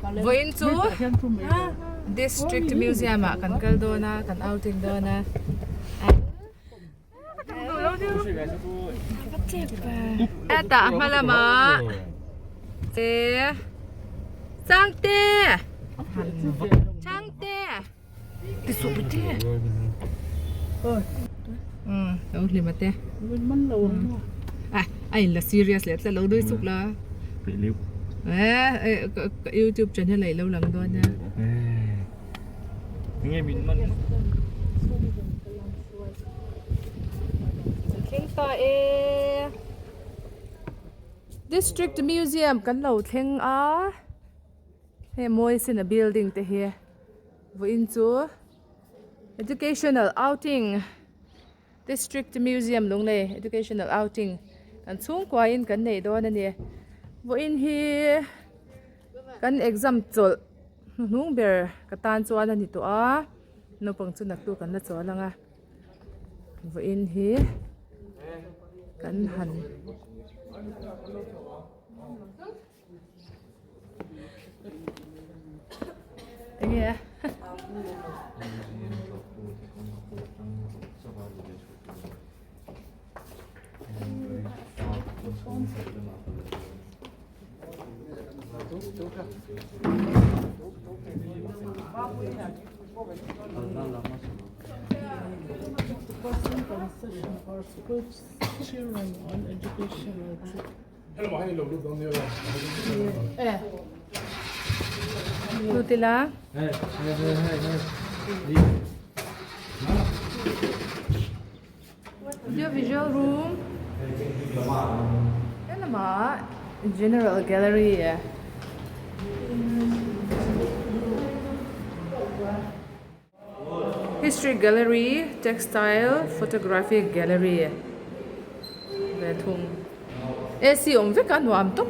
Vawiin chu District Museum ah kan kal dawn a, kan outing dawn a. Hetah a hma lamah e Changte Changte ti suh pute umm lo hlim a te a in la serious leh tlat lo nui suk la eh ka youtube channel ah i lo lang dawn nia. Thleng ta e District Museum kan lo thleng a hei mawi sin a building te hi vawiin chu Educational outing District Museum Lunglei Educational outing kan chhungkua in kan nei dawn a ni vawiin hi kan exam chawlh hnuhnung ber ka tan chuan a ni tawh a naupang chu naktuk an la chawl ang a. Vawiin hi kan han enge a Lut ila. Audio visual room helamah general gallery history gallery textile photography gallery ve thung A C awm vek a nuam tawp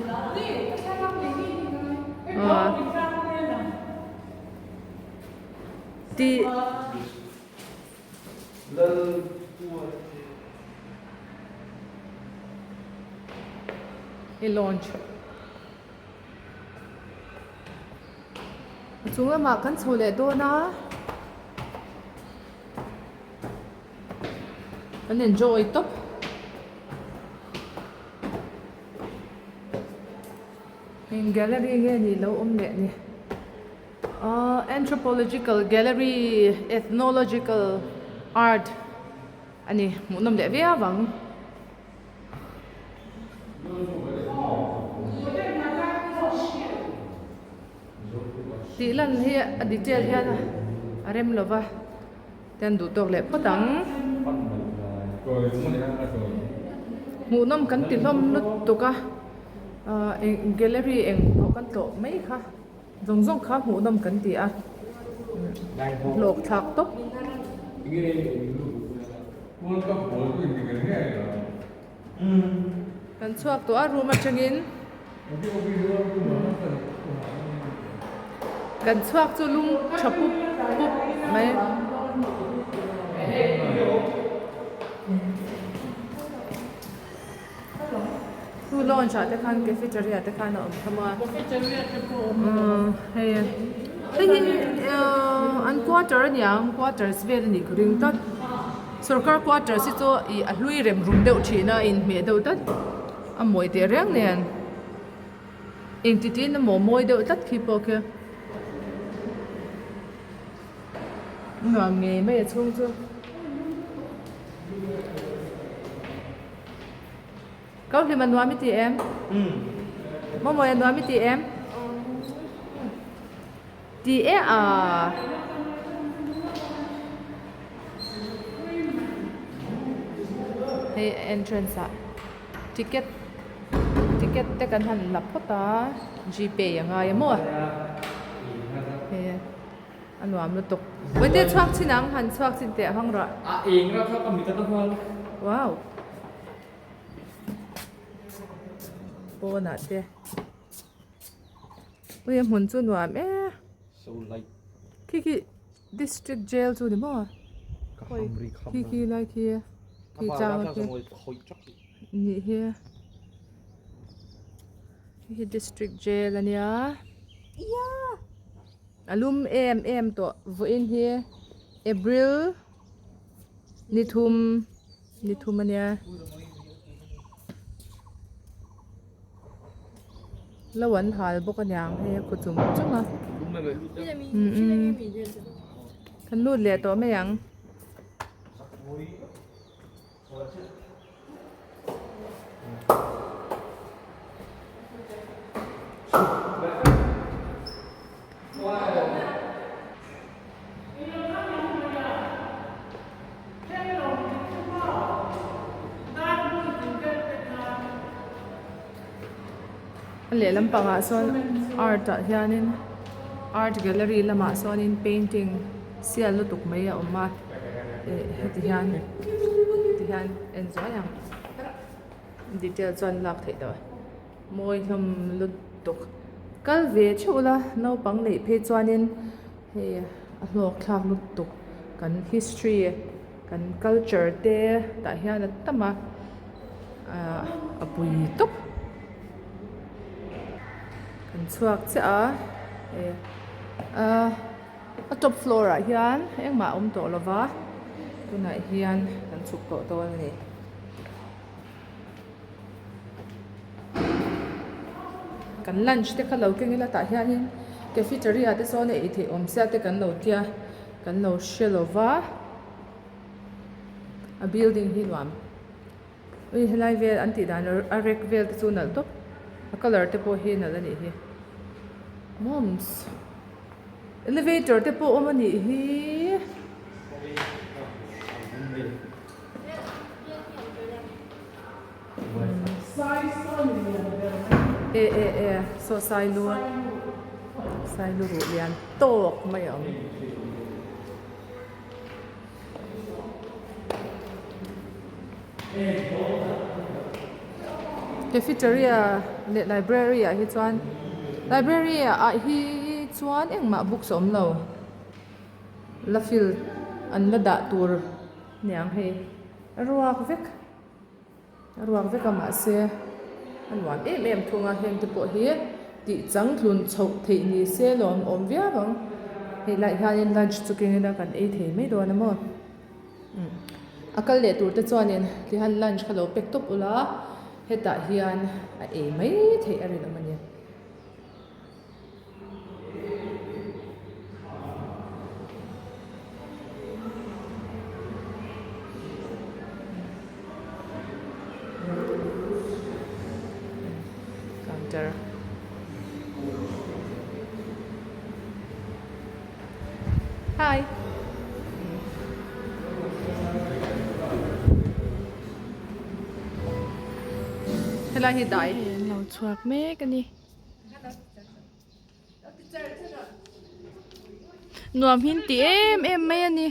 aw tih. I launch a chung lamah kan chho leh dawn a kan enjoy tawp eng gallery nge nih lo awm leh ni. Ahh anthropological gallery ethnological art a ni hmuhnawm leh viau ang. Tih lan hi a detail hian a rem lo va ten duh tawk leh phawt ang. Hmuhnawm kan ti hlawm lutuk a ahh eng gallery eng pawh kan tlawh mai kha. Zawng zawng kha hmuhnawm kan ti a, hlawk thlak tawp. Kan chhuak tawh a room atangin kan chhuak chu lung tha pup pup mai. Chu lounge ah te khan cafeteria te khan a awm tham a hei hei hi an quarter a niang quarters vel a nih ka ring tlat sorkar quarters hi chu ih a hlui rem rum deuh thin a a inhmeh deuh tlat a mawi teh reng nen engti tiin emaw mawi deuh tlat khi pawh khi nuam ngei mai a chhung chu. Kau hlim a nuam i ti em? Mawmawi a nuam i ti em? Ti e a. Hei entrance ah ticket ticket te kan han la phawt a gpay a ngai a maw? Hei. A nuam lutuk. Vawite chhuak chin ang, han chhuak chin teh hawng rawh. A eng reuh kha ka mit a ta nghal. Wow. Pawnah te. Ui a hmun chu nuam e. So light. Khi khi district jail chu ni maw? Ka ham ri kham. Khi khi lai khi. Khi chang khi. Nih hi. Khi khi district jail ania. A lum em em tawh vawiin hi April ni thum ni thum a nia. Lo an hal bawk aniang hei a khu chung chung a umm kan lut leh tawh mai ang. A lehlam pangah sawn art ah hianin art gallery lamah sawnin painting sial lutuk mai a awm a ih heti hian ti hian en zuai ang detail chuan lak theih loh a mawi hlawm lutuk kal ve theuh ula naupang neih phei chuanin hei a hlawk thlak lutuk kan history kan culture te tah hian a tam a ahh a pui tawp kan chhuak chiah a hei ahh a top floor ah hian engmah a awm tawh lo va tunah hian kan chhuk tawh dawn a ni. Kan lunch te kha lo keng ila tah hianin cafeteria te sawn a ei theih awm sia te kan lo tia kan lo hre lo va a building hi nuam ui helai vel an tih dan a rek vel te chu nalh tawp a colour te pawh hi nalh a nih hi moms elevator te pawh awm a nih hi. E e e saw sailu sailu ruh lian tawk mai a awm. Cafeteria leh library ah hi chuan library ah hi chuan engmah books a awm lo la fill an la dah tur. Niang hei a ruak vek a ruak vek a mahse a nuam em em thung a heng te pawh hi tih chang tlun chhoh theih ni se lawm awm viau ang hei lai hianin lunch chu keng ila kan ei thei mai dawn a maw a kal leh tur te chuanin tihian lunch kha lo pack tawp ula hetah hian a ei mai theih a rinawm a ni. Counter Hi Helai hi dai An lo chhuak mek a ni. Nuam hi an ti em em mai a ni.